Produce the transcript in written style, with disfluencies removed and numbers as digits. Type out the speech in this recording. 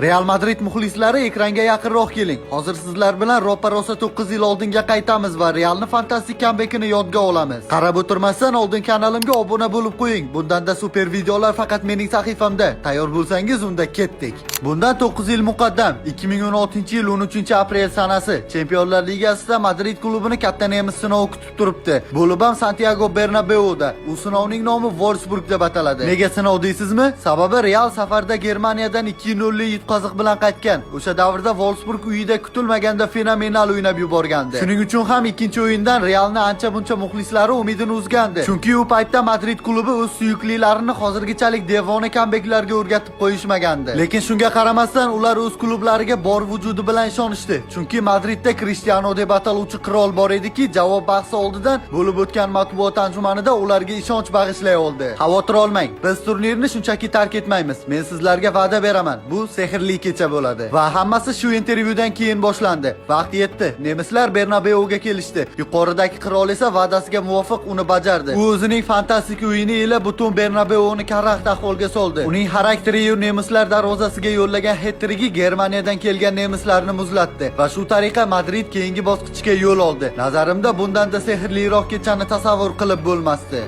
Real Madrid muxlislari, ekranga yaqinroq keling. Hozir sizlar bilan ro'pa-rosa 9 yil oldinga qaytamiz va Realni fantastik kambekini yodga olamiz. Qarab o'tirmasdan oldin kanalimga obuna bo'lib qo'ying. Bundanda super videolar faqat mening sahifamda. Tayyor bo'lsangiz, unda ketdik. Bundan 9 yil muqaddam, 2016-yil 13-aprel sanasi Chempionlar Ligasida Madrid klubini katta nemis sinovi kutib turibdi. Bo'lib ham Santiago Bernabeuda. U sinovning nomi Wolfsburg deb ataladi. Nega sinov deysizmi? Sababi Real safarda Germaniyadan 2-0 lik yutqaziq bilan qaytgan. O'sha davrda Wolfsburg uyida kutilmaganda fenomenal o'ynab yuborgandi. Shuning uchun ham ikkinchi o'yindan Realni ancha-muncha muxlislari umidini uzgandi. Chunki u paytda Madrid klubi o'z suyuklilarini hozirgichalik devona kambeklarga o'rgatib qo'yishmagandi. Lekin shunga qaramasdan ular o'z klublariga bor vujudi bilan ishonishdi. Chunki Madridda Cristiano deb ataluvchi qirol bor ediki, javob bahsi oldidan bo'lib o'tgan matbuot anjumanida ularga ishonch bag'ishlay oldi. "Xavotir olmang, biz turnirni shunchaki tark etmaymiz. Men sizlarga va'da beraman. Bu sehrli kecha bo'ladi." Va hammasi shu intervyudan keyin boshlandi. Vaqt yetdi. Nemislar Bernabeuga kelishdi. Yuqoridagi qirol esa va'dasiga muvofiq uni bajardi. U o'zining fantastik o'yini ila butun Bernabeuni karaxt ahvolga soldi. Uning xarakteriyu nemislar darvozasiga yo'llagan het-trigi Germaniyadan kelgan nemislarni muzlatdi va shu tariqa Madrid keyingi bosqichga yo'l oldi. Nazarimda, bundanda sehrliroq kechani tasavvur qilib bo'lmasdi.